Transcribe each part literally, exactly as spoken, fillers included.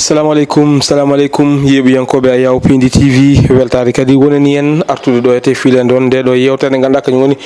Salamu aleykum, salamu aleykum, yeeɓiyankooɓe Ayaw Pindi T V. Weltaare kadi wonani en artude ɗo e te fiilande on nde ɗo yewtere nde ngannduɗaa kañum woni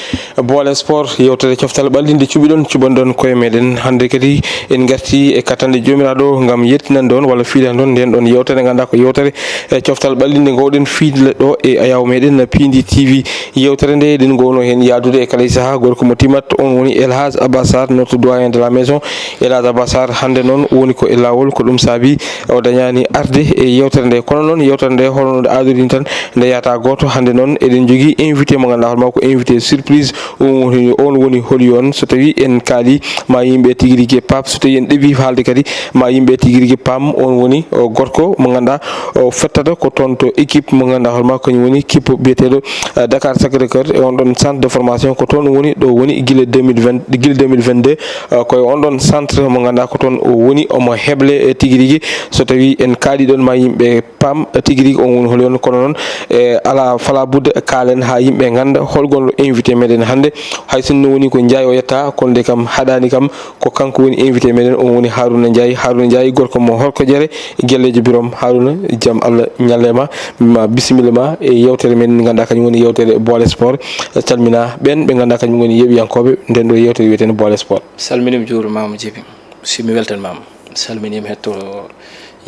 Boole Sport, yewtere coftal ɓalli nde cuɓiɗon, cuɓanɗon koye meɗen. Hannde kadi en ngarti e kattanɗe Joomiraaɗo ngam yettinande on walla fiilande on nden ɗon yewtere nde ngannduɗaa ko yewtere, e, coftal ɓalli nde ngowɗen fiilde ɗo e Ayaw meɗen Pindi T V. Yewtere nde eɗen ngowno heen yaadude e kala e sahaa gorko mo timat, on woni El Hadj Abba Sarr, notre doyen de la maison. El Hadj Abba Sarr, hannde noon woni ko e laawol, ko ɗum saabi o dañaani arde e yewtere nde. Kono noon yewtere nde holno nde aadori tan, nde yahata gooto. Hannde noon eɗen njogii invité mo ngannduɗaa hoore makko ko invité surprise. On woni, on woni holi on? So tawii en kaali ma yimɓe tigi rigi paam, so tawii en ɗeɓi haalde kadi ma yimɓe tigi rigi paam. On woni o gorko mo ngannduɗaa o fettata ko toon to équipe mo ngannduɗaa hoore makko kañum woni kippo biyeteeɗo, eh, Dakar Sacré-Cœur, e on ɗon centre de formation ko toon woni ɗo woni gila deux mille vingt, gila deux mille vingt-deux, eh, koye on ɗon centre mo ngannduɗaa ko toon o woni omo heble, eh, tigi rigi. So tawii en kaali ɗon ma yimɓe paam, eh, tigi rigi on woni holi on, kono noon, eh, ala fala budde kaalen haa yimɓe ngannda hol gonɗo invité meɗen hannde. Hay sinno woni ko Njaay o yetta, kono nde kam haɗaani kam, ko kanko woni invité meɗen, on woni Haruna Njaay. Haruna Njaay, gorko mo Horkojere, Gelleejo Birom. Haruna, jam Allah ñalle ma, ma bisimilla ma e yewtere men nde ngannduɗaa kañum woni yewtere Boole Sport. Calmina ɓen ɓe ngannduɗaa kañum woni yeeɓiyankooɓe nden ɗo yewtere wiyetende Boole Sport. Salminima, juurima, Jibi. Si mi weltanmama. Salminima hetto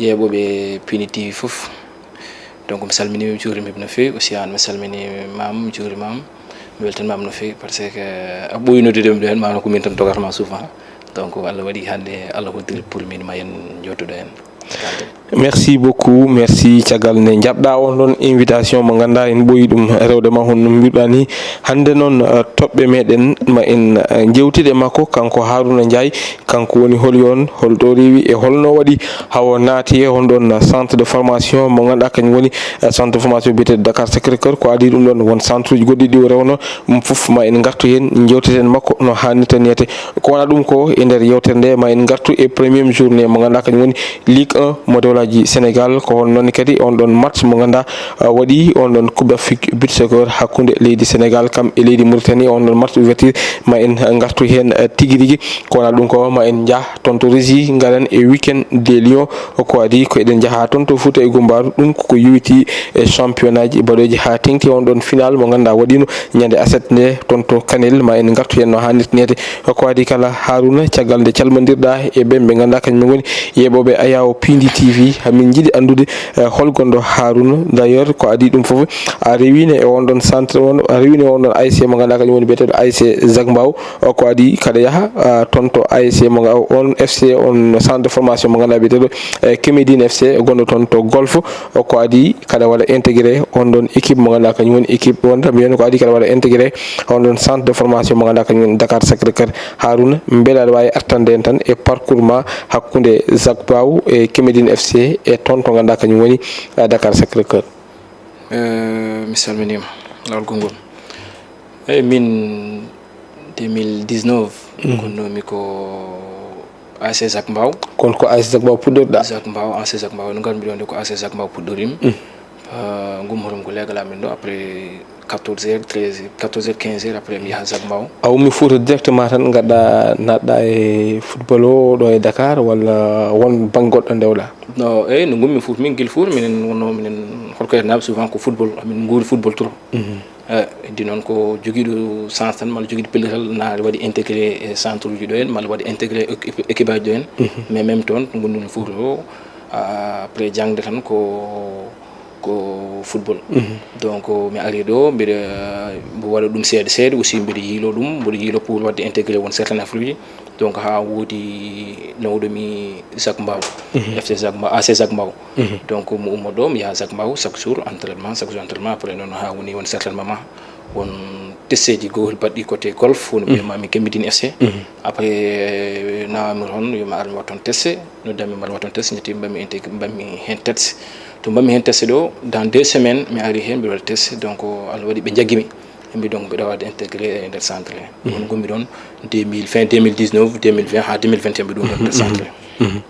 yeeɓoɓe Pindi T V fof. Donc mi salminima, mi juurima no feewi. Aussi an mi salminimama, mi juurimama. Mi weltanmama no feewi parce que a ɓooyi noddude mi ɗo heen, maanaam ko min tan dogata ma souvent. Donc Allah waɗi hannde, Allah hoddiri pour min ma en jooɗoɗo heen. Merci beaucoup, merci. Caggal nde njaɓɗa on ɗon invitation mo ngannduɗaa en ɓooyi ɗum rewde ma, hono no mbiɗa ni. Hannde noon, eh, toɓɓe meɗen ma en, eh, njewtide makko, kanko Haruna Njaay, kanko woni holi on, holto rewi e holno waɗi hawo naati e on ɗon centre de formation mo ngannduɗaa kañum woni, eh, centre de formation biyeteeɗo Dakar Sacré-Cœur. Ko adii ɗum ɗon won centre uji goɗɗi ɗi o rewno, ɗum fof ma en ngartu heen, njewteten makko no haanirta niyete. Ko wona ɗum ko e nder yewtere nde ma en ngartu e première journée mo ngannduɗaa kañum woni Ligue un mo dewlaji Sénégal. Ko on noon kadi on ɗon match mo ngannduɗaa, uh, waɗi on ɗon Coupe d'Afrique beach soccer hakkunde leydi Sénégal kam e leydi Mauritanie. On ɗon match ouverture ma en ngartu heen, uh, tigi rigi. Ko wona ɗum ko ma en njah toon to Russie, ngaren e week-end des Lions. Ko adii ko eɗen njaha toon to Fouta e Gumbaaru, ɗum koko yowiti e championnat ji baɗooji haa teŋti on ɗon final mo ngannduɗaa waɗino ñande aset nde toon to Kanel. Ma en ngartu heen no haanirta niyete. Ko adii kala Haruna, caggal nde calmondirɗa e ɓen ɓe ngannduɗaa kañum ngoni yeeɓooɓe Ayaw Pindi T V, hamin njiɗi anndude, eh, hol gonɗo Haruna. D'ailleurs ko adii ɗum fof a rewino e on ɗon centre, on a rewino e on ɗon A S C mo ngannduɗaa kañum woni biyeteeɗo A S C Zac Mbao. O ko adii kaɗa yaha, ah, toon to A S C mo nga-, on F C, on centre de formation mo ngannduɗaa biyeteeɗo, eh, Kemedine F C gonɗo toon to Golf. O ko adii kaɗa waɗa intégré on ɗon équipe mo ngannduɗaa kañum woni équipe on tan mbiyano ko adii kaɗa waɗa intégré on ɗon centre de formation mo ngannduɗaa kañum woni Dakar Sacré-Cœur. Haruna, mbeɗa aɗa waawi artande en tan e parcours ma hakkunde Zac Mbao e Kemedine F C e toon to ngannduɗaa kañum woni, ah, Dakar Sacré-Cœur. Eh, mi salminiima laawol konngol. Eyi, min deux mille dix-neuf, mhm, ngonnoomi ko A S C Zac Mbao. Kono ko A S C Zac Mbao puɗɗorɗa? Zac Mbao, A S C Zac Mbao. No ngarmi ɗo nde ko A S C Zac Mbao puɗɗorim. Mhm. Ah, ngummotomi ko leegal amin ɗo, après quatorze heures, treize, quatorze heures, quinze heures, après mi yaha Zac Mbao. A ummi Fouta directement tan ngaɗa, naatɗa e football o ɗo e Dakar, walla won bannge goɗɗo ndewɗa? No, eyi, no ngummi Fouta, min gila Fouta, minen wonno, minen Horkoyere naaɓe, souvent ko football, amin nguuri football trop. Mhm. Eh, heddi noon ko jogiiɗo chance tan, malla jogiiɗo pellital, na waɗi intégré e centre uji ɗo en, malla waɗi intégré équi-, équipe aji ɗo en. Mhm. Mais même toon, ko ngonɗen Fouta o, ah, après jaŋde tan ko, ko football. Mhm. Donc, mi ari ɗo, mbiɗa, mbiɗa waɗa ɗum seeɗa seeɗa, aussi mbiɗa yiilo ɗum, mbiɗa yiilo pour waɗde intégré won certains affaire uji. Donc, haa woodi nawɗo mi Zac Mbao, mhm, F C Zac Mbao, A C Zac Mbao. Mhm. Donc, mi ummo ɗo, mi yaha Zac Mbao chaque jour, entraînement, chaque jour entraînement. Après noon, haa woni won certainement ma won testeeji gowri baɗɗi côté Golf, woni, mhm, ɓe mami Kemedine F C. Mhm. Après, nawami toon, yo mi ar mi waɗ toon teste. Noddami mbaɗa waɗ toon test, ñetti mbaɗmi intégré, mbaɗmi heen test. To mbaɗmi heen test ɗo, dans deux semaines, mi ari heen, mbiɗa waɗa test. Donc, Allah waɗi ɓe njaggimi. Ɓe mbi donc mbiɗa waɗde intégré e nder centre he. Mhm. Won ngummi ɗoon deux mille, fin deux mille dix-neuf, deux mille vingt haa deux mille vingt et un mbiɗa ɗum ɗoon nder centre he. Mhm.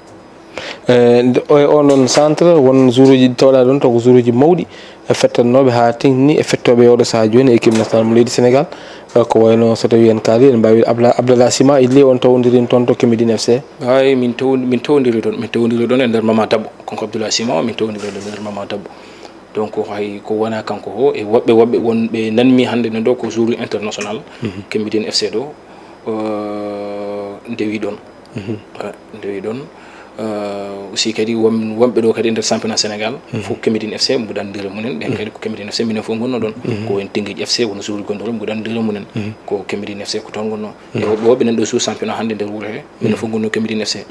Eh, nde-, o, e oon ɗoon centre, won joueuruuji ɗi tawɗaa ɗoon, taw ko joueuruuji mawɗi, e fettannooɓe haa teŋni e fettooɓe e oɗo sahaa jooni e équipe nationale mo leydi Sénégal. Ko wayno so tawi en kaali, en mbawi Abla-, Abdallah Sima, illi on tawodirin toon to Kemidin F C? Ay, min taw-, min tawodiri ɗon, min tawodiri ɗon e nder Mama Dabbo. Kanko Abdallah Sima o, min tawodiri ɗon e nder Mama Dabbo. Donc, hay ko wona kanko o, e woɓɓe, woɓɓe wonɓe nanmi hannde ne ɗo ko jour international, Kemidin F C ɗo, euh, ndewi ɗon. Ah, ndewi ɗon. Euh, aussi kadi won-, wonɓe ɗo kadi e nder championnat Sénégal, fof Kemidin F C mbuɗandire mumen, ɓen kadi ko Kemidin F C, minen fof ngonno ɗon. Ko en Teungueth F C, won jour gonɗo ɗon mbuɗandire mumen. Ko Kemidin F C ko toon ngonno. E woɓɓe, woɓɓe nan ɗo jour championnat hannde nder wuro he, minen fof ngonno Kemidin F C.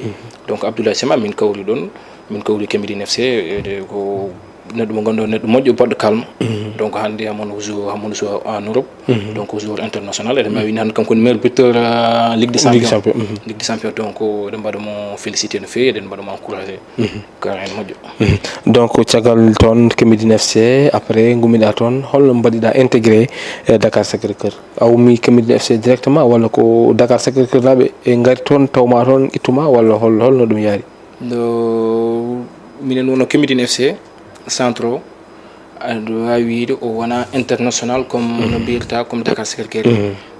Donc Abdoulaye Sema, min kawri ɗon, min kawri Kemidin F C, e de ko neɗɗo mo ngannduɗaa, neɗɗo moƴƴo, baɗɗo calme. Donc hannde hamon jour, hamon jour en Europe. Donc jour international, eɗen mbawi winde hannde kanko woni meilleur buteur, euh, Ligue des Champions. Ligue des Champions. Donc eɗen mbaɗa mo félicité no feewi, eɗen mbaɗa mo encouragé. Ko en moƴƴo. Donc caggal toon Kemidin F C, après ngummiɗa toon, holno mbaɗiɗa intégré e Dakar Sacré-Cœur? A ummi Kemidin F C directement, walla ko Dakar Sacré-Cœur naaɓe e ngari toon, tawma toon, ittuma, walla hol-, holno ɗum yaari? No minen wonno Kemidin F C, centre o, aɗa waawi wiyde o wona international comme no mbiyirta comme Dakar Sacré-Cœur.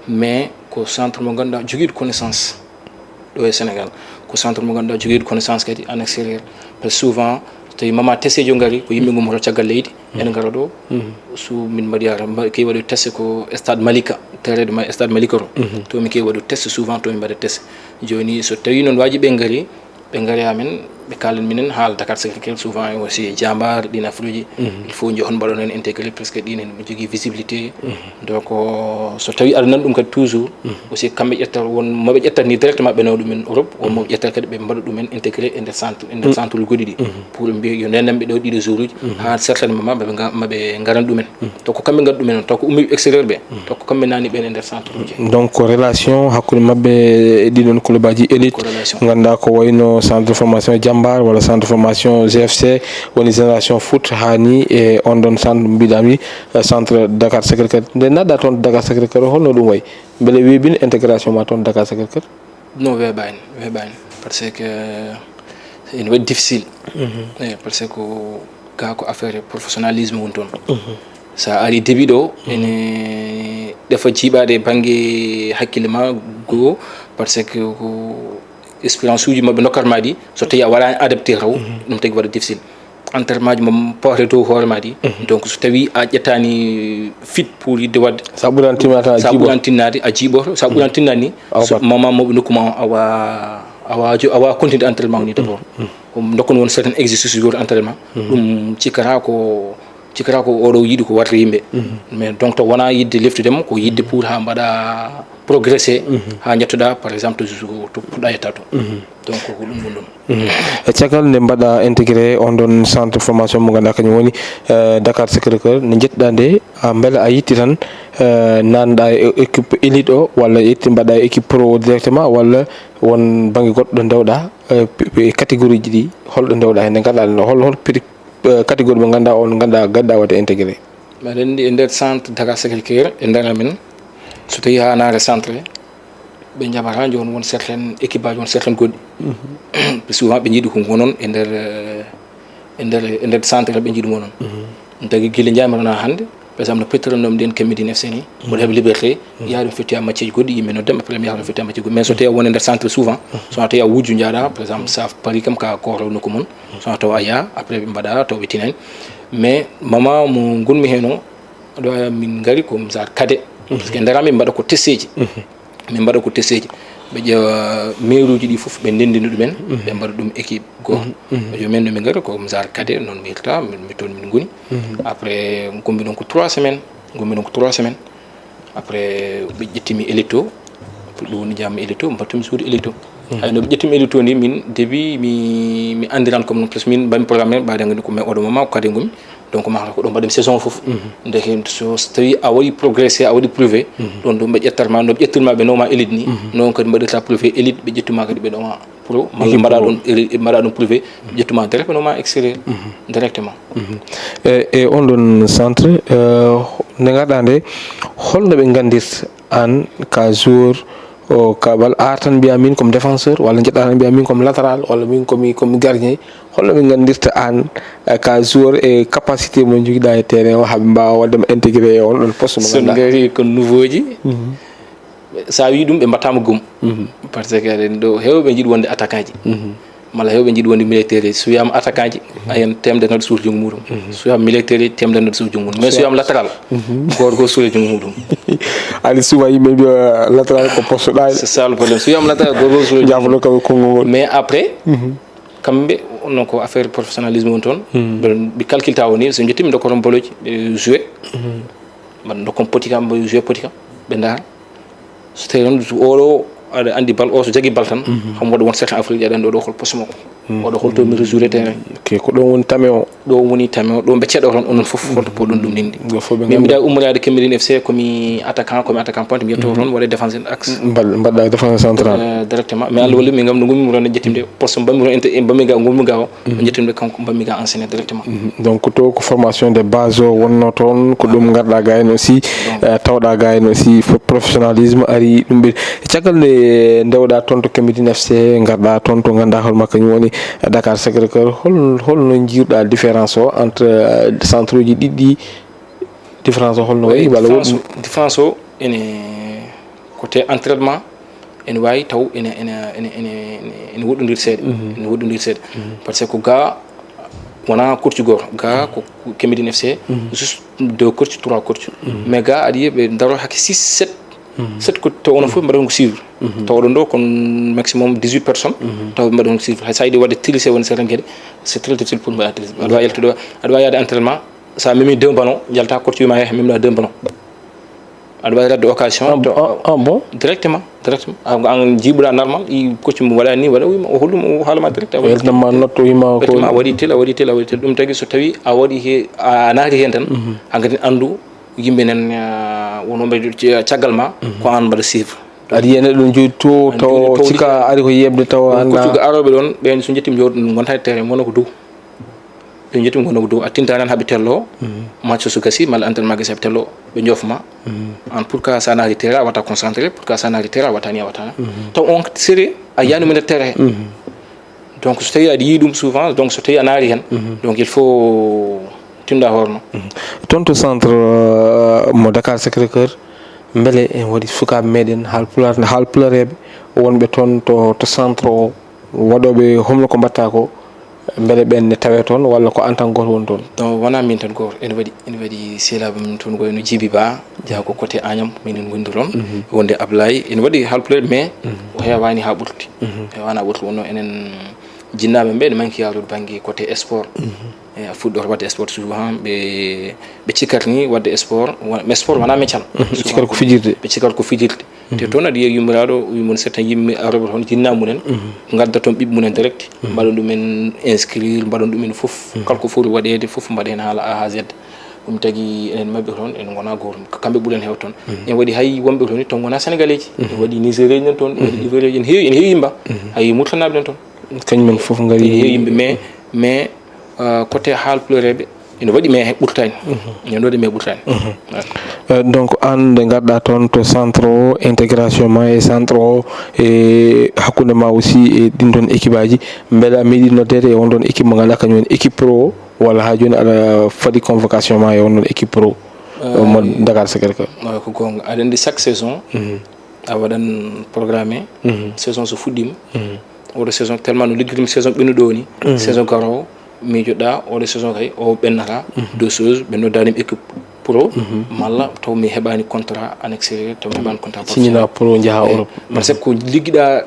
Mais ko centre mo ngannduɗaa jogiiɗo connaissance ɗo e Sénégal. Ko centre mo ngannduɗaa jogiiɗo connaissance kadi en extérieur. Parce que souvent, so tawi Mama Tessejo ngari, ko yimɓe ngummoto caggal leydi, ene ngara ɗo. So min mbaɗi ara, mba-, kewi waɗude test ko stade Malika, terrain de Ma-, stade Malika to. To min kewi waɗude test, souvent to min mbaɗa test. Jooni so tawi noon waaji ɓe ngari, ɓe ngari amen, ɓe kaalan minen haala Dakar Sacré-Cœur, souvent aussi e Jambar, ɗin affaire uji. Il faut jehon mbaɗon heen intégré, parce que ɗin ene jogii visibilité. Donc, so tawi aɗa nan ɗum kadi toujours, aussi kamɓe ƴettata, won moɓe ƴettata ni directement ɓe nawa ɗumen Europe, won moɓe ƴettata kadi ɓe mbaɗa ɗumen intégré e nder centre, e nder centre uji goɗɗi ɗi. Pour ɓe mbiya yo ndenanɓe ɗo ɗiɗo jour uji, haa certainement maɓe nga-, maɓe ngaran ɗumen. Donc ko kamɓe ngari ɗumen on, taw ko ummiiɓe extérieur ɓe, donc ko kamɓe nani ɓen e nder centre uji. Donc ko relation hakkunde maɓɓe e ɗiɗon club aji élite. Ko relation. Ngannduɗaa ko wayno centre de formation Jambar walla centre de formation G F C, woni Génération Foot, haa ni e on ɗon centre mbiɗa mi, eh, centre Dakar Sacré-Cœur. Nde naatɗa toon Dakar Sacré-Cœur, holno ɗum wayi? Mbele weeɓino intégration ma toon Dakar Sacré-Cœur? Non, weeɓaani, weeɓaani. Parce que ene waɗi difficile. Eyi, parce que ko, ka ko affaire professionnalisme woni toon. So a ari début ɗo, ene ɗefa jiiɓaade e bannge hakkille ma goo, parce que ko expérience uji maɓe ndokkata ma ɗi, so tawi a waɗaani adapté taw, ɗum tagi waɗa difficile. Entraînement ji mo porte dow hoore ma ɗi. Donc so tawi a ƴettaani fit pour yidde waɗde. Sa ɓuran timmata a sa jiiɓo. Ɓuran tinnaade a jiiɓoto, sa ɓuran tinnani, so mama moɓe nokku ma o, a wa-, a wa-, a wa continude entraînement o ni d'abord. Ɗum dokkon won certain exercice jour entraînement. Ɗum cikkata ko, cikkata ko oɗo yiɗi ko warta yimɓe. Mais donc to wona yidde leftude mo, ko yidde pour ha mbaɗa progressé, ha jettoɗa par exemple to, to puɗɗa yetta to. Donc ko ɗum woni ɗon. E caggal nde mbaɗa intégré on ɗon centre formation mo ngannduɗaa kañum woni, eh, Dakar Sacré-Cœur, nde jettuɗa nde, a mbela a yitti tan, eh, nanɗa e équipe élite o, walla yetti mbaɗa e équipe pro o directement, walla won bannge goɗɗo ɗo ndewɗa, eh, p-, p-, catégorie ji ɗi, holɗo ndewɗa heen, nde ngarɗa ɗo, hol, hol pri-, eh, catégorie mo ngannduɗaa on, ngannduɗaa gadda waɗde intégré? Mbeɗa anndi e nder centre Dakar Sacré-Cœur, e nder amen, so tawi haa naare centre, ɓe njaɓata jooni won certaine équipe aji, won certaine goɗɗi. Souvent ɓe njiɗi ko gonon e nder, eh, e nder, e nder centre ɓe njiɗi gonon. Ɗum tagi gila njaami rona hannde, par exemple no pettirannomi ɗen Kemidin F C ni, mboɗo heɓa liberté, yaha ɗum fettoya match ji goɗɗi, yimɓe noddam, après mi yaha ɗum fettoya match ji goɗɗi. Mais so tawi a woni e nder centre souvent, so tawi a wujju njaɗa, par exemple sa Paris kam ka koro nokku mon, so tawa a yaha, après ɓe mbaɗa, taw ɓe tinani. Mais mama mo gonmi heen o, ɗo min ngari ko misal kade. Parce que ndara min mbaɗa ko testeji. Min mbaɗa ko testeji. Ɓe ƴeewa mairuji ɗi fof, ɓe ndendina ɗumen, ɓe mbaɗa ɗum équipe goo. Yo min no min ngari ko misal kade, noon mi yirta, min, mi toon min ngoni. Après, gonmi ɗon ko trois semaines, gonmi ɗon ko trois semaines. Après, ɓe ƴettimi élite o, ɗum woni jam élite o, mbattumi suudu élite o. Hay no ɓe ƴettimi élite o ni, min début mi, mi andiran comme non, parce que min mbaɗmi programme men, ɓaade ngandi ko mais oɗo moment ko kade ngoni. Donc ma ko ɗo mbaɗmi saison fof. Ndeke so, so tawi a waɗi progressé, a waɗi prouvé, ɗon ɗum ɓe ƴettat ma, no ɓe ƴettirma ɓe nawma élite ni, noon kadi mbaɗirta prouvé élite, ɓe ƴettuma kadi ɓe nawma pro, malla mbaɗa ɗum, mbaɗa ɗum prouvé, ƴettuma directement ma extérieur, directement. E, e on ɗon centre, eh, nde ngarɗa nde, holno ɓe ngandirta aan ka joueur o kaɓal ar tan mbiya min comme défenseur, walla jeɗɗa tan mbiya min comme latéral, walla min komi komi gardien? Holno ɓe gandirta an, eh, ka joueur e capacité mo joguiɗa e terrain o, haɓe mbawa waddema intégré e on ɗon poste mo? So ganduɗa gari ko nouveau ji, sa wi ɗum ɓe mbattama gum. Par ce que aɗen ɗo hewɓe jiɗi wonde attaquant ji, mala hewɓe jiɗi wonde militaire ji. So wiyama attaquant ji, ayen temedere neɗɗo suuti junngo muɗum. So wiyama militaire ji, temedere neɗɗo suuti junngo muɗum. Mais so wiyama latéral, goto goto suuti junngo muɗum. Ani souvent yimɓe mbiya latéral ko poste ɗa. C'est ça le problème. So wiyama latéral, goto goto suuti junngo muɗum. Jafono kaɓe konngol ngol. Mais après, kamɓe, non, ko affaire professionnalisme woni toon. Ɓe, ɓe calculta woni, so jettimi dokka toon boloji, ɓe joué. Mbaɗa dokkon poti kam, mbaɗa joué poti kam, ɓe ndaara. So tawi noon oɗo aɗa andi bal, o so jagi bal tan, hamo waɗa won certain affaire ji, aɗa andi oɗo hol poste makko. Oɗo holto mi rejoure terrain. Ok, ko ɗon woni tame o. Ɗo woni tame o, ɗo ɓe ceɗo toon, onon fof holto poɗon ɗum nindi. Min mbiɗa ummoraade Kemedin F C, komi attaquant, komi attaquant pointe, mi yetto toon waɗa défense axe. Mbaɗa défense centrale. Euh, directement. Mais Allah walli min kam no ngummi toon e jettimde poste mbammi toon, mbammi ga, ngummi ga o. Ɓe jettude kanko, mbammi ga enseigné directement. Donc to ko formation de base o wonno toon, ko ɗum garɗa ga hen aussi, eh, tawɗa ga hen aussi, fo-, professionnalisme ari ɗum ɓe. Caggal nde ndewɗa toon to Kemedin F C, garɗa toon to ganduɗa hoore makko kañum woni Dakar Sacré-Cœur, hol-, holno jiiruɗa différence o entre, eh, centre uji ɗiɗi ɗi? Différence o holno wayi? Walla différence o, différence o ene côté entraînement, ene wawi taw ene, ene, ene, ene, ene, ene woɗɗodiri seeɗa. Ene woɗɗodiri seeɗa. Par ce que ga wona coach goto, ga ko Kemedin F C, juste deux coach, trois coach. Mais ga aɗa yiya ɓe daro hakke six, sept, sept coach, taw onon fof mbaɗa ko suivre. Taw oɗon ɗo kon maximum dix-huit personnes, taw ɓe mbaɗa ko suivre. Hay sa yiɗi wadde triché woni seeɗa gueɗe, c'est très difficile pour mbaɗa triché. Aɗa wawi yaltude, aɗa wawi yaade entraînement, sa memi deux ballons, yalta coach wima yaha memɗa deux ballons. Aɗa wawi radde occasion. Ah, ah, ah, bon? Directement, directement. A, an jiiɓuɗa normal, i coach mo waɗa ni, waɗa, wima, o holluma, o haalama direct, a waɗi tel, tel. Notto wima ko. Directement, a waɗi tel, a waɗi tel, a waɗi tel. Ɗum tagi so tawi a waɗi he, a naati hen tan, hankadi andu yimɓe nan, ah, wono mbaɗi ca-, caggal ma, ko an mbaɗa suivre. Aɗa yiya neɗɗo joɗi to, taw cika ari ko yeɓde taw. Coach ga aroɓe ɗon, ɓen so jettima jooɗo, gonta e terrain, gona ko dow. Ɓe jettumi ko no dow, a tinta tan haɓe tello, match so gasi, malla entraînement gasi haɓe tello, ɓe joofa ma. An, pourquoi sa naati terrain a wata concentré, pourquoi sa naati terrain a wata ni, a wata na? Taw on sérieux, a yiyani mo nder terrain. Donc so tawi aɗa yiya ɗum souvent, donc so tawi a naati hen, donc il faut tinda hoore ma. Toon to centre, euh, mo Dakar Sacré-Cœur, beele en waɗi sukaaɓe meɗen haalpulaar, haalpulaareɓe wonɓe toon to, to centre o, waɗoɓe homno ko mbatta ko, beele ɓen ne tawe toon, walla ko an tan gooto woni toon? Non, wona min tan gooto. Ene waɗi, ene waɗi sehilaɓe mum toon, ko wayno Djiby Ba, jeyaa ko côté Agnam, minen ngondi toon. Wonde Ablaye, ene waɗi haalpulaar, mais o heewani haa ɓurti. Heewani haa ɓurti, wonno enen jinnaaɓe ɓe ene manki yaarude bannge côté sport. E a fuɗɗoto waɗde sport souvent, ɓe, ɓe cikkata ni waɗde sport, wa-, mais sport wona meccal. Ɓe cikkata ko fijirde. Ɓe cikkata ko fijirde. Te toon aɗa yiya yummiraɗo, wi mon certain yimɓe aroɓe toon, jinna mumen, ngadda toon ɓiɓɓe mumen direct, mbaɗa ɗumen inscrire, mbaɗa ɗumen fof, kala ko foti waɗede fof mbaɗa hen haala A ha Z. Ɗum tagi enen mawɓe toon, en ngona gooto, ko kamɓe ɓuren heew toon. En waɗi hay wonɓe toon, toon ngona Sénégalais ji. En waɗi Nigériens ji nan toon, en waɗi Ivoiriens ji, en heewi, en heewi yimɓe. Hay Mauritanie ɓe nan toon. Kañum en fof ngari. En heewi yimɓe, mais, mais, euh, côté haalpulareɓe, ene waɗi, mais ɓurtani. Ene waɗi, mais ɓurtani. Voilà. Euh, donc, an nde ngarɗa toon to centre o, intégration ma e centre o, e hakkunde ma aussi e ɗin ɗon équipe aji, mbeɗa meeɗi noddede e on ɗon équipe mo ganduɗa kañum woni équipe pro o, walla ha joni aɗa faadi convocation ma e on ɗon équipe pro, euh, mo Dakar Sacré-Cœur? Ko gonga. Aɗa andi chaque saison, a waɗan programme, saison so fuɗɗima, oɗo saison, tellement no liggodirmi saison ɓennuɗo o ni, saison garowo, miijoɗa oɗo saison kay, o ɓennata, deux choses, ɓe noddanima équipe pro, malla taw mi heɓani contrat en extérieur, taw mi heɓani contrat professionnel. Signina pro, jaha Europe. Par ce que ko liggiɗa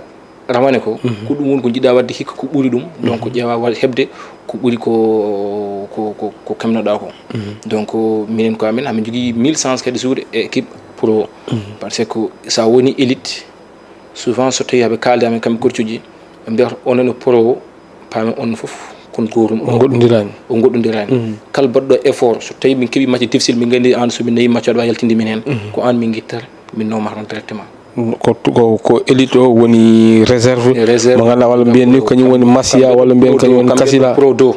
rawane ko, ko ɗum woni ko jiɗɗa wadde hikka ko ɓuri ɗum, donc ƴeewa wa-, heɓde ko ɓuri ko, ko, ko, ko kemnoɗa ko. Donc minen ko amen, amin jogui mille chance kadi jouer e équipe pro. Par ce que sa woni élite, souvent so tawi haɓe kalda men kamɓe coach uji, ɓe mbiyata onon e pro o, paamen on fof kon gootum. On goɗɗodirani. On goɗɗodirani. Kala baɗɗo effort, so tawi min keeɓi match difficile, min gandi an so min nawi match aɗa wawi yaltinde min hen, ko an min guittata, min nawmata on directement. Ko, ko, ko élite o woni réserve. Réserve. Mo ganduɗa walla mbiyen ni kañum woni Masia, walla mbiyen kañum woni Kasila. Pro deux.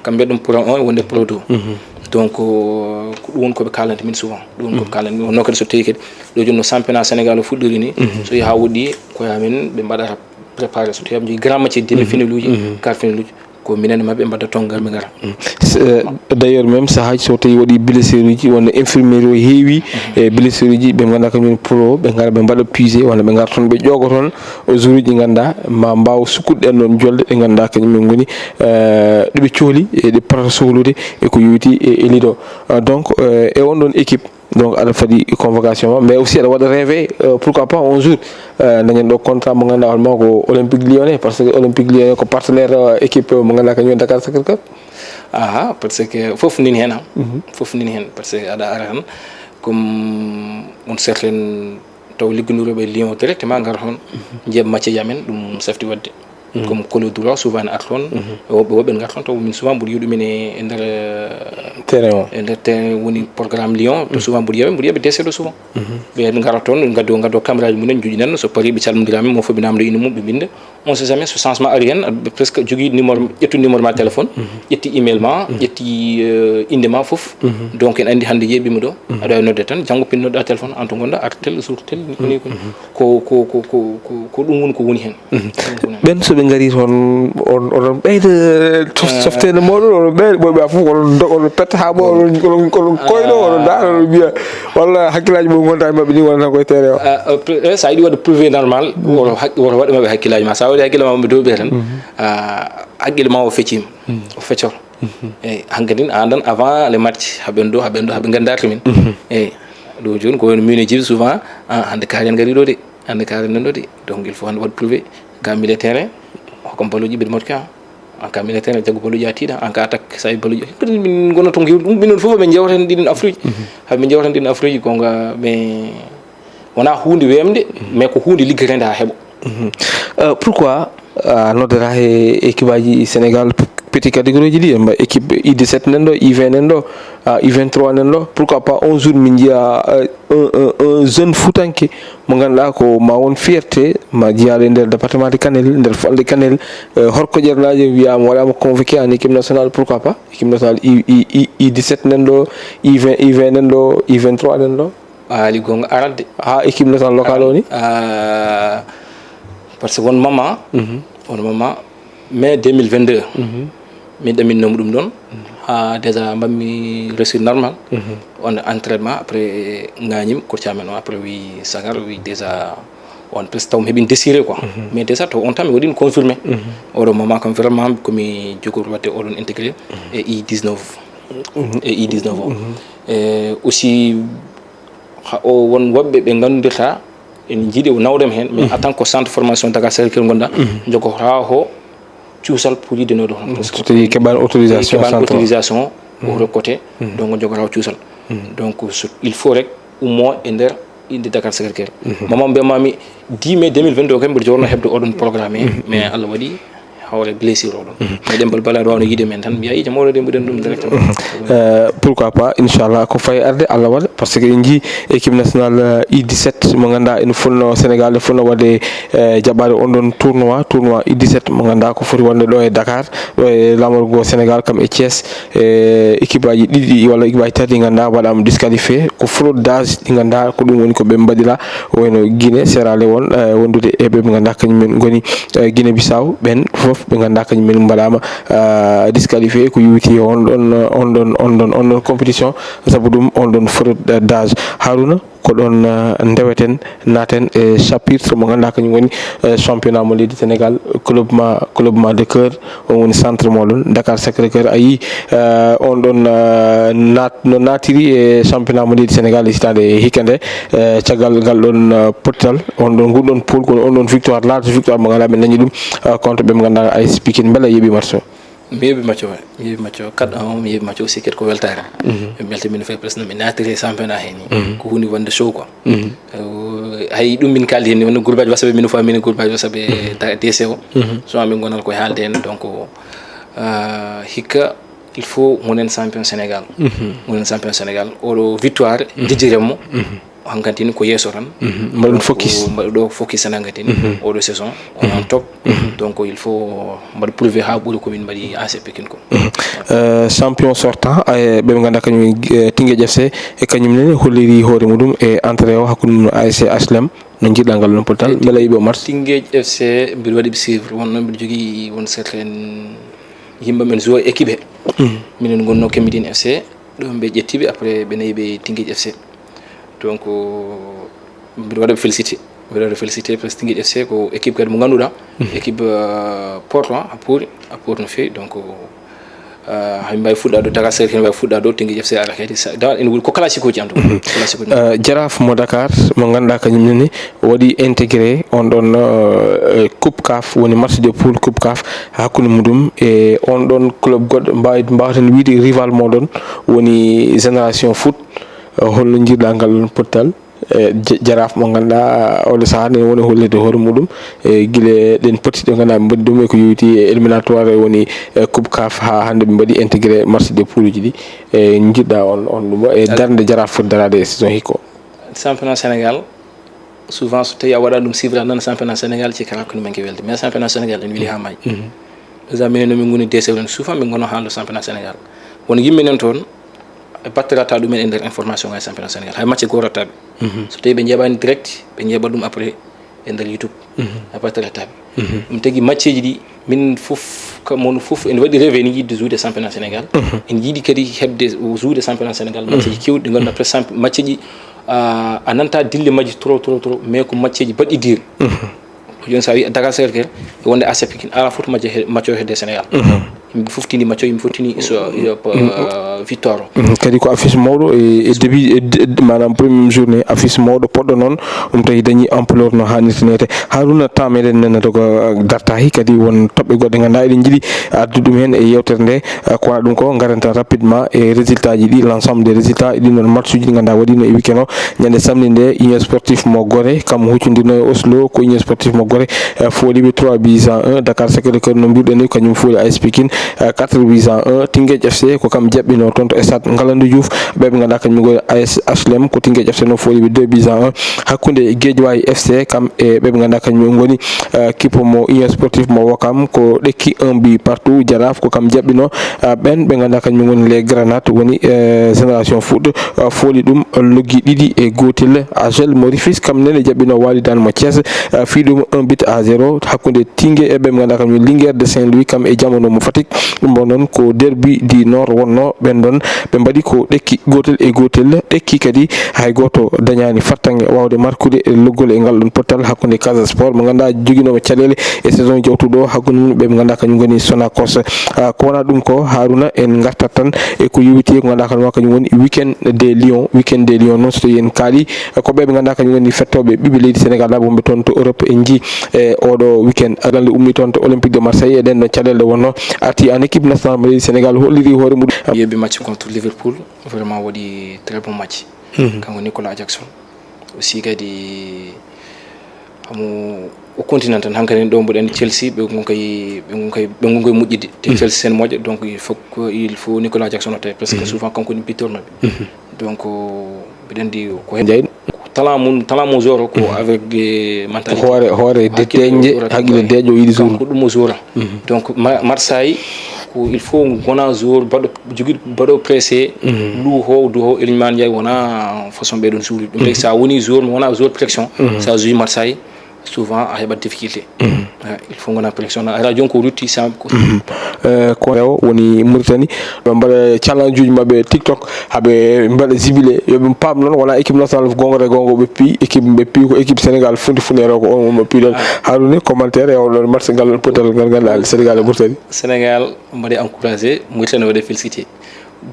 Kamɓe ɗum pro un, wonde pro deux. Donc ko ɗum woni ko ɓe kaalanta min souvent, ɗum woni ko ɓe kaalanta min. Wonno kadi so tawi kadi ɗo jooni no championnat Sénégal o fuɗɗori ni, so yaha woɗɗi ko ya min ɓe mbaɗata préparé. So tawi aɓe jogii grand match e demi finale uji, quart finale uji, ko minen e maɓɓe mbaɗata toon ngar ɓe ngara. D'ailleurs même sahaaji so tawi waɗi blessure uji wonno infirmier o heewi e blessure uji ɓe ngannduɗaa kañum pro ɓe ngara ɓe mbaɗa puisé walla ɓe ngara toon ɓe ƴooga toon jour uji ɗi ngannduɗaa ma mbaaw sukkude ɗen ɗon jolde ɗe ngannduɗaa kañum en ngoni ɗo ɓe cohli e ɗe potata sohlude e ko yowiti e lido. Donc e on ɗon équipe donc aɗa fadi convocation ma mais aussi aɗa waɗa rêvé pourquoi pas un jour dañen ɗo contrat mo ngannduɗaa hoore ma ko Olympique Lyonnais, parce que Olympique Lyonnais ko partenaire équipe mo ngannduɗaa kañum Dakar Sacré-Cœur. Aha, parce que fof nini heen am fof nini heen, parce que aɗa ara tan comme on certain taw liggondirooɓe Lyon directement ngara toon njeeɓa match amen, ɗum safti waɗde. Comme Colo Duro souvent ne arta toon, woɓɓe woɓɓe ne ngara toon taw min souvent mboɗo yiya ɗumen e nder terrain o e nder terrain woni programme Lyon to souvent mboɗo yiyaɓe mboɗo yiyaɓe D C ɗo souvent. Ɓe ngara toon ngaddo ngaddo caméraji mumen joƴinanno so paari ɓe calmodira min mo fof ɓe namdo inde mum ɓe mbinda. On sait jamais so changement ari heen, aɗa presque jogii numéro, ƴettu numéro ma téléphone, ƴetti email ma, ƴetti inde ma fof. Donc ene anndi hannde yeeɓima ɗo aɗa wawi nodde tan janngo pinnoɗa téléphone an to gonɗa ar tel jour tel ni koni koni. Ko ko ko ko ko ko ɗum woni ko woni heen. Ɓen so ɓe ngari toon oɗon ɓeyda softeende mooɗon oɗon ɓeyda ɓoy ɓe fof oɗon oɗon petta haa ɓo oɗon oɗon oɗon koyɗo oɗon daara oɗon mbiya walla hakkillaaji mum ngonta e maɓɓe ni wonata koye teere o. Sa yiɗi waɗde privé normal woto hak- woto waɗde maɓɓe hakkillaaji ma, sa waɗi hakkille ma maɓɓe dow ɓe tan hakkille ma o feccima o feccor. Eyyi hankadi a andan avant les matchs haɓen ɗo haɓen ɗo haɓe nganndarta min. Eyyi ɗum jooni ko wayno min e jibi souvent hannde kaari en ngari ɗo de. Hannde kaari nan ɗo de. Donc il faut hannde waɗ privé ka milieu terrain hokkam ballon ji ɓeɗe moƴƴa. An ka milieu terrain jaggu ballon ji a tiiɗa an ka attaque sa yi ballon ji kadi min gona toon ko yewɗum ɗum minen fof min jewta hen ɗiɗin afruji. Haɓe min jewta hen ɗiɗin afruji gonga mais wona hunde wemde mais ko hunde liggetede ha heeɓa. Pourquoi a noddata he équipe aji Sénégal petit catégorie ji ɗi en mba équipe U dix-sept nen ɗo, U vingt nen ɗo, U vingt-trois nen ɗo, pourquoi pas un jour min njiya un jeune futanke mo ngannduɗaa ko ma won fierté ma jeyaɗo e nder département de Kanel nder falde Kanel. Horko ƴernaajo wiyama waɗama convoqué en équipe nationale, pourquoi pas équipe nationale U dix-sept nen ɗo, U vingt nen ɗo, U vingt-trois nen ɗo. A haali goonga arat de. Ha équipe national locale o ni? Parce que won moment, won moment mai deux mille vingt-deux min ɗaminnooma ɗum ɗoon. Ha déjà mbaɗmi réussir normal. On entraînement après ngañim coach amen o après wi sagar wi déjà on presque taw mi heɓin désiré quoi. Mais déjà taw on temps mi waɗin confirmé. Oɗo moment kam vraiment komi jogor waɗde oɗon intégré e I dix-neuf. E I dix-neuf o e aussi ha o won woɓɓe ɓe nganndudirta ene njiɗi o nawdema heen mais en tant que centre formation Dakar Sacré-Cœur ngonɗa jogotata ko cuusal pour yiɗde nawde hono so tawi keɓani autorisation keɓani autorisation o recruté. Donc jogotata ko cuusal. Donc il faut rek ummo e nder inde Dakar Sacré-Cœur. Mama mbiyamami dix mai deux mille vingt-deux o kam mbiɗa jogorno heɓde oɗon programme mais Allah waɗi hawre blessure oɗon mais ɗembal bala aɗa wawno yiide men tan mbiya yiide mawɗo ɗembuɗen ɗum directement. Pourquoi pas inchallah ko fayi arde Allah waɗa, parce que en jii équipe nationale U dix-sept mo ganduɗa ene fonno Sénégal ene fonno wadde jaɓɓade on ɗon tournoi tournoi U dix-sept mo ganduɗa ko foti wonde ɗo e Dakar, ɗo e lamorgo Sénégal kam e Thiès. E équipe aji ɗiɗi walla équipe aji tati ɗi ganduɗa waɗama disqualifié ko fraude d'âge ɗi ganduɗa ko ɗum woni ko ɓe mbaɗira wayno Guinée, Sierra Leone wondude e ɓe ɓe ganduɗa kañum en goni Guinée Bissau ɓen foof ɓe ganduɗa kañum en mbaɗama disqualifié ko yowiti e on ɗon on ɗon on ɗon on ɗon compétition. Saabu ɗum on ɗon fraude d'âge. Haruna ko ɗon ndeweten naten e chapitre mo ganduɗa kañum woni championnat mo leydi Sénégal club ma club ma de cœur on woni centre moɗon Dakar Sacré Cœur a yii on ɗon nat no natiri e championnat mo leydi Sénégal e hitande hikka nde. Caggal ngal ɗon pottal on ɗon ngun ɗon pool kono on ɗon victoire large victoire mo ganduɗa ɓe dañi ɗum contre ɓe mo ganduɗa A S Pikine beele a yeeɓi match o? Mi yeeɓi macco mi yeeɓi macco kaɗɗa o mi yeeɓi macco aussi kadi ko weltare. Mi welta min fewi presque no mi natiri e championnat he ni ko hunde wonde show quoi. Hay ɗum min kaldi hen ni wonno groupe aji wasaɓe min fof min groupe aji wasaɓe D C o so amin gonal koye haalde hen donc hikka il faut gonen champion Sénégal. Gonen champion Sénégal oɗo victoire jejjiremmo. Hankantini ko yeeso tan. Mbaɗon focus. Mbaɗa ɗo focus tan hankantini. Oɗo saison on top. Donc il faut mbaɗa prouver ha ɓuri ko min mbaɗi A C Pikine ko. Champion sortant, ɓe ɓe ngannduɗaa kañum, Teungueth F C, e kañum nene holliri hoore muɗum e entrée o hakkunde mum A S C H L M. No njiɗɗaa ngal ɗon pottal mbela yiɓe o match? Teungueth F C mbiɗa waɗi ɓe suivre, wonno mbiɗa jogii won certaine yimɓe men joueur équipe he. Minen ngonno Kembidin F C, ɗo ɓe ƴettiɓe après ɓe nayi ɓe Teungueth F C. Donc mbiɗa waɗa ɓe félicité, mbiɗa waɗa félicité parce que Teungueth F C ko équipe kadi mo ngannduɗaa, équipe porto a pori a pori no feewi. Donc hay mbawi fuɗɗa ɗo Dakar Sacré-Cœur, mbawi fuɗɗa ɗo Teungueth F C ara kadi da en woni ko classique uji en tout cas. Classique uji. Jaraaf mo Dakar mo ngannduɗaa kañum nene waɗi intégré on ɗon coupe caf, woni match de poule coupe caf hakkunde muɗum e on ɗon club goɗɗo mbawi mbawten wiide rival moɗon woni Génération Foot. Holno njiɗɗaa ngal ɗon pottal? Jaraaf mo ngannduɗaa oɗo sahaa ne woni hollirde hoore muɗum e gila ɗen poti ɗe ngannduɗaa ɓe mbaɗi ɗum e ko yowiti e éliminatoire woni coupe caf ha hannde ɓe mbaɗi intégré match de poule uji ɗi. E njiɗɗaa on on ɗum e darnde Jaraaf foti daraade e saison hikko? Championnat Sénégal souvent so tawi a waɗa ɗum suivre a nana championnat Sénégal ci kala ko men ke welde mais championnat Sénégal en wili ha maayi. Déjà minen no min ngoni D C O en souvent min ngono haalde championnat Sénégal. Won yimɓe nen toon e battirata ɗumen e nder information ngal championnat Sénégal hay match gorattaɓe. So tawi ɓe njeeɓani direct ɓe njeeɓa ɗum après e nder YouTube. Hay battirataɓe. Ɗum tagi matcheji ɗi min fof kamon fof ene waɗi reveni yidde joude championnat Sénégal. En jiiɗi kadi heɓde joude championnat Sénégal matcheji kewɗi ɗi ngannduɗaa presque matcheji a nanta dille majji trop trop trop mais ko matcheji baɗɗi dir. Joni sa wi Dakar Sacré-Cœur e wonde A C Pikine ala fof to majje he- match o hedde Sénégal. Yimɓe fof tini match o yimɓe fof tini so yo pa- victoire o. Kadi ko affiche mawɗo e e début e de- de- maanaam première journée affiche mawɗo poɗɗo noon. Ɗum tawi dañi ampleur no hannirta neede. Haruna Tam eɗen nanata ko dartahi kadi won toɓɓe goɗɗe ngannduɗaa eɗen njiɗi addu ɗum heen e yewtere nde. Ko wona ɗum ko ngaranta rapidement e résultat ji ɗi l'ensemble des résultats e ɗin ɗon match uji ɗi ngannduɗaa waɗino e weekend o. Ñande samedi nde union sportif mo Gore kam huccodirno e Oslo ko union sportif mo Gore fooliɓe trois buts à un. Dakar Sacré-Cœur no mbiɗen ni kañum fooli A S Pikine quatre buts à un. Teungueth F C ko kam jaɓɓino toon to stade Ngalandou Diouf ɓe ɓe ngannduɗaa kañum ngoni A S H L M ko Teungueth F C no fooliɓe deux buts à un. Hakkunde Guédiawaye F C kam e ɓe ɓe ngannduɗaa kañum ngoni kippo mo union sportif mo Ouakam ko ɗekki un but partout. Jaraaf ko kam jaɓɓino ɓen ɓe ngannduɗaa kañum ngoni les Grenades woni Génération Foot fooli ɗum loggi ɗiɗi e gootel. Agel mo Rufisque kam nene jaɓɓino Walidane mo Thiès fii ɗum un but à zéro. Hakkunde Teungueth e ɓe ngannduɗaa kañum Linguère de Saint-Louis kam e Jamano mo Fatick ɗum ɗon noon ko derby du nord wonno ɓen ɗon ɓe mbaɗi ko ɗekki gootel e gootel. Ɗekki kadi hay gooto dañaani fartaŋŋe waawde markude e loggol e ngal ɗon pottal hakkunde Casa Sport mo ngannduɗaa joginooɓe caɗeele e saison jawtuɗo hakkunde mum ɓe ɓe ngannduɗaa kañum ngoni Sonacos. Ko wona ɗum ko Haruna en ngartat tan e ko yowiti ko ngannduɗaa kañum kañum woni weekend des Lions. Weekend des Lions noon so tawi en kaali ko ɓe ɓe ngannduɗaa kañum woni fettooɓe ɓiɓɓe leydi Sénégal laaɓa wonɓe toon to Europe en njii e oɗo weekend galle ummi toon to Olympique de Marseille e ɗen ɗon caɗeele wonno arti en équipe nationale mo leydi Sénégal holliri hoore muɗum. Yeeɓi match contre Liverpool vraiment waɗi très bon match. Kanko Nicolas Jackson aussi kadi amo o continent tan hankadi ɗo mboɗen Chelsea ɓe gon kay ɓe gon kay ɓe gon koye moƴƴude te Chelsea sen moƴƴa donc il faut que il faut Nicolas Jackson o tawi parce que souvent kanko woni buteur maɓɓe. Donc mbiɗa anndi ko hen jeyɗo talent mum talent mo joueur ko avec des mentalités hoore hoore de teñde haqqille deeƴo yiɗi joueur ko ɗum o joueur. Donc Marseille ko il faut gona joueur baɗo jogiɗo baɗo pressé. Lu ho du ho Iliman Ndiaye wona façon ɓe ɗon suuri ɗum tawi sa woni joueur mo wona joueur pression sa joui Marseille souvent a heɓat difficulté. Il faut gona pression na ara joni ko rutti sa ko rewo woni Mauritanie ɓe mbaɗa challenge uji maɓɓe TikTok haɓe mbaɗa jibile yoɓe paam noon wona équipe nationale gongre gongo ɓe pi équipe ɓe pi ko équipe Sénégal fundi funero ko on ɓe pi ɗon. Haruni commentaire e on ɗon match ngal potal ngal ngal Sénégal e Mauritanie. Sénégal mbaɗi encouragé Mauritanie waɗi félicité.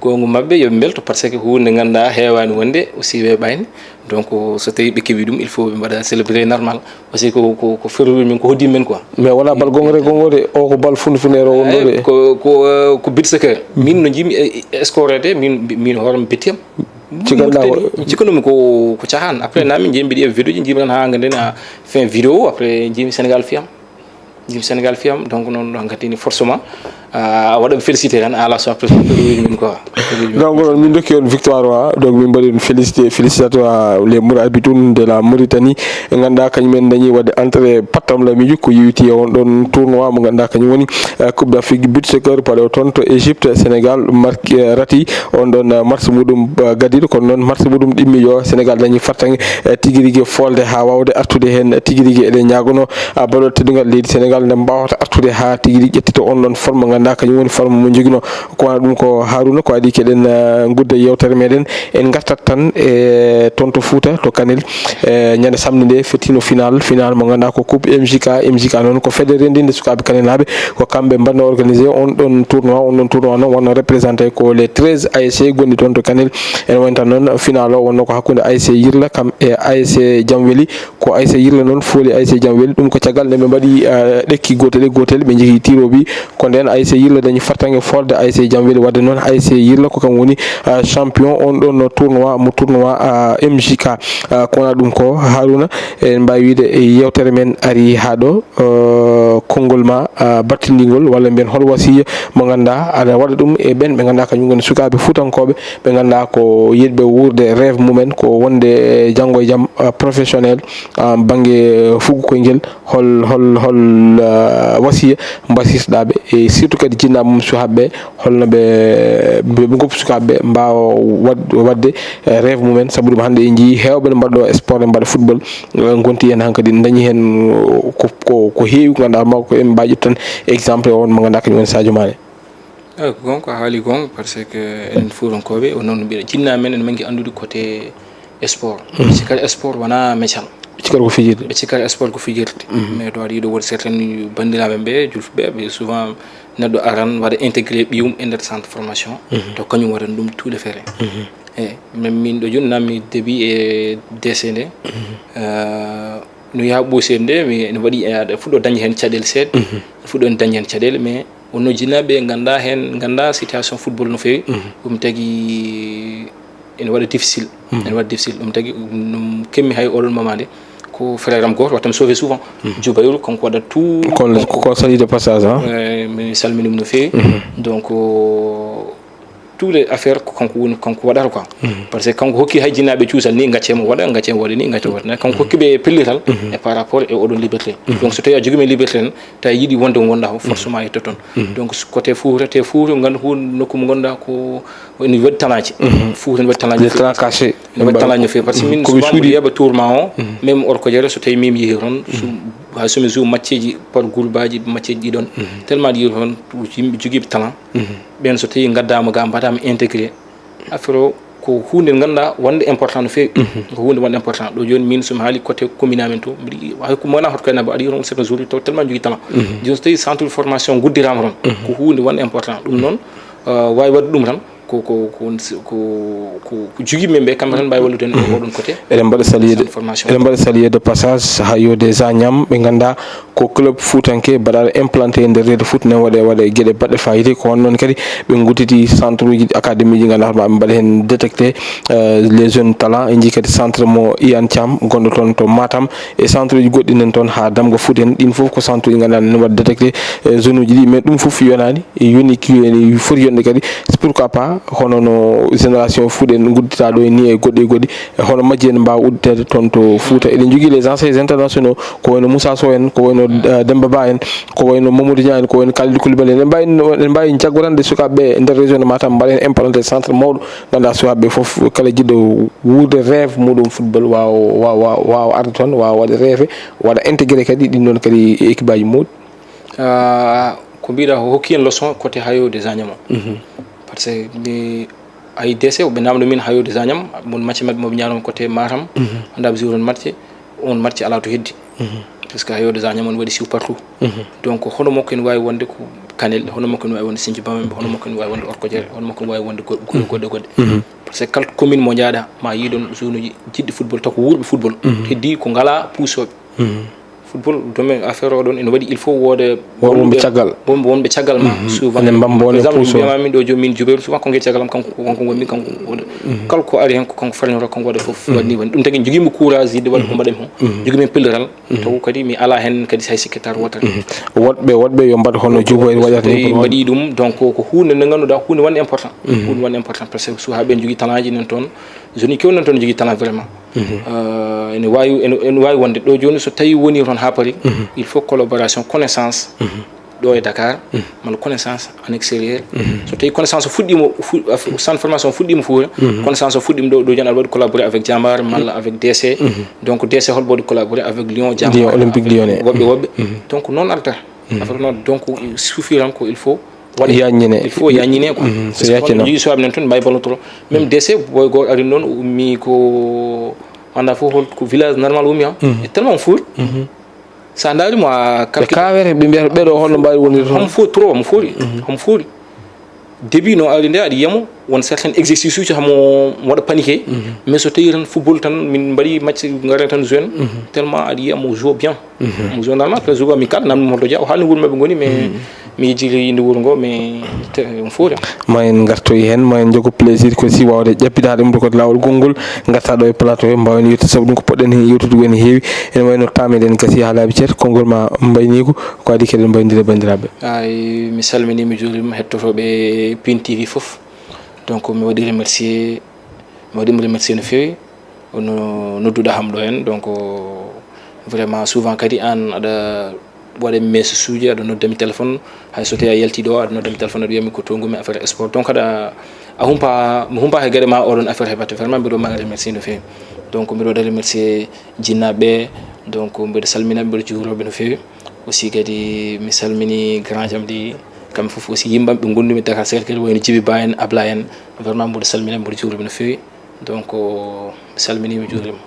Gonga maɓɓe yoɓe mbelto par ce que hunde ganduɗa hewani wonde aussi weɓani. Donc so tawi ɓe keeɓi ɗum il faut ɓe mbaɗa célébré normal. Parce que ko ko ko ferruɓe min ko hoddi men quoi. Mais wona bal gongre gongre o ko bal funde funere o wonno de. Ko ko ko bit soccer. Min no jimi scorede min min hoorem bettiyam. Cikkanɗa ko cikkanumi ko ko cahan après nami jemi mbiɗi e vidéo ji jimi tan ha ganden a fin vidéo après jimi Sénégal fiyam. Jimi Sénégal fiyam donc noon ɗo hankadi ni forcément. A waɗa félicité tan, ala so après min quoi. Donc, onon, min dokki on victoire wa, donc min mbaɗi on félicité, félicitatoire les Mourabitoun de la Mauritanie. Ɓe ngannduɗaa kañum en dañi waɗde entrée pattam la miiju ko yewti e on ɗon tournoi mo ngannduɗaa kañum woni eh, Coupe d'Afrique beach soccer paɗo toon to Égypte. Sénégal marki eh, rati on ɗon eh, match muɗum eh, gadiiɗo, kono noon match muɗum ɗimmiiɗo Sénégal dañi fartaŋŋe eh, tigi rigi folde haa waawde artude heen tigi rigi. Eɗen ñaagono ah, baɗo teddungal leydi Sénégal nde mbaawata artude haa tigi rigi ƴettito on ɗon forme mo ngannduɗaa kañum woni forme mo jogino. Ko wona ɗum ko Haruna, ko adii keɗen eh, ngudda yewtere meɗen, en ngartat tan e toon to Fouta to Kanel. Eh, ñande samedi nde fettino final, final mo ngannduɗaa ko coupe M J K. M J K noon ko fedde renndinde sukaaɓe kanelaaɓe, ko kamɓe mbaɗno organisé on ɗon tournoi. On ɗon tournoi noon wonno représenté ko les treize A S C gonɗi toon to Kanel. Ene wayno tan noon final o wonno ko hakkunde A S C Yirla kam e A S C Jamweli. Ko A S C Yirla noon fooli A S C Jamweli, ɗum ko caggal nde ɓe mbaɗi eh, ɗekki gootel e gootel, ɓe njehi tir au but. Ko ndeen A S C Yirla dañi fartaŋŋe folde A S C Jamweli, wadde noon A S C Yirla ko kam woni eh, champion on ɗon tournoi mo tournoi eh, M J K. Eh, ko wona ɗum ko Haruna, en mbaawi wiide e yewtere men ari haa ɗo. Eh, konngol ma eh, battindiingol walla mbiyen hol wasiya mo ngannduɗaa aɗa waɗa ɗum e ɓeen ɓe ngannduɗaa kañum ngoni sukaaɓe fuutankooɓe ɓe ngannduɗaa ko yiɗɓe wuurde rêve mumen ko wonde janngo e jam eh, professionnel ah, bannge fugu koyngel. Hol hol hol eh, wasiya mbasiytoɗaa ɓe e surtout kadi jinnaaɓe mum sukaaɓe ɓe, holno ɓe ɓe ɓe ngoppi sukaaɓe ɓe mbaawa wad- waɗde eh, rêve mumen? Sabu ɗum hannde en njiyii heewɓe no mbaɗɗo sport e mbaɗa football eh, ngonti heen hankadi dañi heen eh, ko ko ko heewi ko ngannduɗaa ma ko en mbaawi ƴettude tan exemple e on mo ngannduɗaa kañum woni Sadio Mané. Eyi, ko gonga ko a haali gonga, par ce que enen fuutankooɓe o noon no mbiɗa jinnaaɓe men ene mangi anndude côté sport. Ɓe cikkata sport wona meccal. Cikkata ko fijirde. Ɓe cikkata sport ko fijirde. Mais to aɗa yiɗo woodi certaine banndiraaɓe ɓe julfuɓe ɓe souvent neɗɗo aran waɗa intégré ɓiyum e nder centre formation, to kañum waɗan ɗum tout le ferre. Eyi, min min ɗo jooni nammi début e D C nde. Eh, no yaha ɓoosi en nde mi ene waɗi eh, aɗa fuɗɗo dañde heen caɗeele seeɗa. Fuɗɗo en dañde heen caɗeele mais wonno jinnaaɓe ɓe ngannda heen ngannda situation football no feewi. Ɗum tagi ene waɗa difficile. Ene waɗa difficile ɗum tagi ɗum kemmi hay oɗon moment nde ko frère am gooto watta mi sauvé souvent. Djoubayrou kanko waɗa tout. Kon ko salide passage ha. Eh, mi salmini ɗum no feewi. Donc euh, toutes les affaires ko kanko woni kanko waɗata quoi. Par ce que kanko hokki hay jinnaaɓe cuusal ni gaccemo waɗa gaccemo waɗa ni gaccemo waɗa kanko hokki ɓe pellital. E par rapport e oɗon liberté. Donc so tawi a jogima liberté tan tawi yiɗi wonde ko gonɗa o forcément yetta toon. Donc côté Fouta te Fouta gandu ko nokku mo gonɗa ko ene waɗi talent ji. Fouta ene waɗi talent ji. Des talents cachés. Ene waɗi talent ji no feewi par ce que min souvent mi yeeɓa tour ma o même or ko jere so tawi min yeehi toon. Hay somi joue match ji par groupe aji match ji ɗiɗon tellement ɗi toon yimɓe jogiiɓe talent. Ɓen so tawi gaddama ga mbaɗama intégré affaire o ko hunde nde ganduɗa wonde important no feewi. Ko hunde wonde important ɗo joni min somi haali côté commune amen to mbiɗa yiɗi hay ko mona hoto kayna mbaɗa yiɗon certains jours taw tellement jogui talent. Joni so tawi centre de formation guddirama toon ko hunde wonde important ɗum noon wawi wadde ɗum tan ko ko ko ko ko ko jogiɓe men ɓe kamɓe tan mbawi wallude en e oɗon côté. Eɗen mbaɗa saliyede formation eɗen mbaɗa saliyede passage ha yo des agnam ɓe ganduɗa ko club fuutanke mbaɗaɗo implanté e nder reedo foot ne waɗe waɗe gueɗe baɗɗe fayida ko won noon kadi ɓe gudditi centre uji académie ji ganduɗa hoɗuma ɓe mbaɗa hen détecté les jeunes talent e jii kadi centre mo Iyan Thiam gonɗo toon to Matam e centre uji goɗɗi nen toon ha Damga foot en ɗin foof ko centre uji ganduɗa ne waɗa détecté zone uji ɗi mais ɗum foof yonani yoni yoni foti yonde kadi c'est pourquoi pas hono no génération foot en guddita ɗo e ni e goɗɗi e goɗɗi e hono majji en mbawa udditede toon to Fouta eɗen jogui les anciens internationaux ko wayno Moussa Sow en ko wayno Demba Ba en ko wayno Mamadou Niang en ko wayno Kalidou Koulibaly en en mbawi en mbawi jaggorande sukaɓeɓe e nder région de Matam mbaɗen implanté centre mawɗo ganduɗa sukaɓeɓe foof kala jiɗɗo wuurde rêve muɗum football wawa wawa wawa arde toon wawa waɗa rêve waɗa intégré kadi ɗin ɗon kadi équipe aji mawɗi. Ko mbiɗa o hokki en leçon côté hayo des agnam o par ce que ay D C ɓe namdo min hayo des agnam mon match maɓɓe moɓe ñanon côté Matam anda ɓe jouron match on match ala to heddi parce que hayo des agnam on waɗi siw partout donc hono makko en wawi wonde ko Kanel hono makko en wawi wonde Sinthiou Bamambé hono makko en wawi wonde Orkodiéré hono makko en wawi wonde goɗɗe goɗɗe par ce que kala commune mo jaaɗa ma yiɗon zone uji jiɗɗi football taw ko wuurɓe football heddi ko ngala puusoɓe Football, domaine affaire o ɗon ene waɗi, il faut wooda Wonɓe caggal. Wonɓe wonɓe caggal ma souvent. Ene mbambo, Par ene exemple, puuso. Mbiyama min ɗo joom min Djibril, souvent ko ngel caggal am kanko, kanko ngonmi, kanko wooda. Kala ko ari hen ko kanko farnoro, kanko waɗa fof. Waɗni woni ɗum tagi jogiimi courage yidde waɗa ko mbaɗen ho. Jogiimi pelliral. Taw kadi mi ala hen kadi hay sikke tar wotere. Woɗɓe woɗɓe yo mbaɗ hono Djibril waɗata ni. Mbaɗi ɗum, donc ko hunde nde ngannduɗaa hunde wonde important. Hunde wonde important parce que suhaaɓe en jogii talent ji nan toon. Jeune kew nan toon jogii talent vraiment. Euh, ene wawi ene, ene wawi wonde ɗo joni so tawi woni toon ha paari, il faut collaboration, connaissance ɗo e Dakar, malla connaissance en extérieur. So tawi connaissance o fuɗɗima fu- af- centre formation o fuɗɗima Fuuta, connaissance o fuɗɗima ɗo, ɗo joni aɗa waɗi collaboré avec Jambar malla avec DC. Donc DC holɓe waɗi collaboré avec Lyon, Jambar, Lyon, Olympique Lyonnais. Woɓɓe woɓɓe. Donc noon arata. Affaire noon, donc suffirant ko il faut waɗe. Yaññine. Il faut yaññine quoi. Mhm, so Parce que yaccino. Hono yiɗi suwaaɓe nan toon mbawi ballon trop. Même DC, boy goo ari noon, ummi ko anda fof hol ko village normal ummi ha. E tellement on fuuri. Sa ndaari mo a Ɓe kawere ɓe mbiyata ɓeɗo holno mbawi wonirde toon. Homo fuuri trop, homo fuuri. Homo fuuri. Début no ari nde aɗa yiyamo won certains exercices uji hamo waɗa paniqué. Mais so tawi tan football tan min mbaɗi match, ngaren tan jeune, tellement aɗa yiyamo joue bien. Mo joue normal, parce que joue amical, namni mo holto jeya o haalni wuuro maɓɓe ngoni, mais mi yejjiri inde wuuro ngo, mais te- on fuuri. Ma en gartoy hen, ma en jogo plaisir ko si wawde ƴappitaade ɗum ko lawol gongol. Garta ɗo e plateau he mbawen yewtude, sabu ɗum ko poɗɗen hen yewtude ko ene heewi. Ene wayno tamede en gasi ha laabi ceeto, konngol ma mbaynigu, ko adi kadi mbaynodire bandiraɓe. Ay, mi salmini, mi juurima hettotoɓe Pin TV fof. Donc mi waɗi remercier, mi waɗi mo remercier no feewi. Ono nodduɗa ham ɗo hen, donc vraiment souvent kadi an aɗa waɗa message uji, aɗa noddami téléphone. Hay so tawi a yalti ɗo, aɗa noddami téléphone, aɗa wiyami ko tongumi affaire sport. Donc aɗa a humpa, mi humpa he gueɗe ma, oɗon affaire heɓata. Vraiment mbiɗo ma remercier no feewi. Donc mbiɗo waɗa remercier jinnaɓe, donc mbiɗo salminaɓe, mbiɗo juuroɓe no feewi. Aussi kadi mi salmini grand jam ɗi, kamɓe fof aussi yimɓam ɓe gondumi Dakar Sacré-Cœur, wayno Djiby Ba en, Ablaye en. Vraiment mbiɗo salminaɓe, mbiɗo juuroɓe no feewi. Donc mi salmini, mi juurima.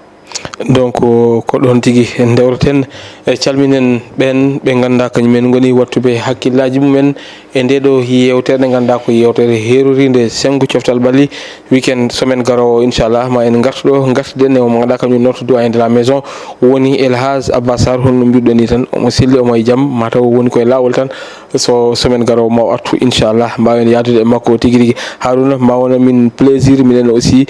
Donc ko ɗon tigi ndewreten. E calminen ɓen ɓe ngannduɗaa kañum en ngoni wattuɓe hakkillaji mumen e nde ɗo yewtere nde ngannduɗaa ko yewtere herorinde sengo coftal ɓalli. Weekend semaine garowo inchallah ma en ngartu ɗo, ngartuɗen e mo ngannduɗaa kañum noto doyen de la maison woni El Hadj Abbas Sarr, hono no mbiɗon ni tan omo selli, omo e jam, mataw woni koye lawol tan. So semaine garowo ma o artu inchallah, mbawen yaadude e makko tigi rigi. Haruna, ma wona min plaisir minen aussi,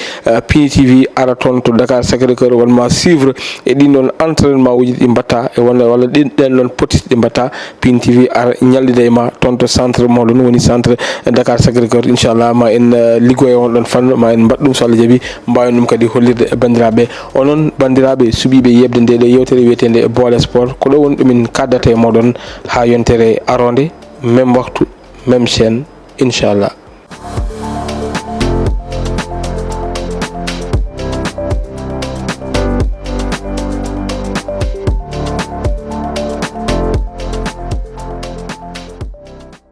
Pini TV ara toon to Dakar Sacré Cœur, wonma suivre e ɗin ɗon entraînement uji ɗi mbatta e wonde walla ɗin ɗen ɗon potis ɗi mbatta. Pini TV ara ñallida e ma toon to centre moɗon woni centre Dakar Sacré Cœur, inchallah ma en liggoye on ɗon fannu, ma en mbaɗ ɗum so Allah jaɓi, mbawen ɗum kadi hollirde e bandiraɓe. Onon bandiraɓe suɓiɓe yeɓde nde ɗo yewtere wiyetende Boole Sport, ko ɗo woni ɗumin kaddata e moɗon ha yontere aronde, même waxtu, même chaîne, inchallah.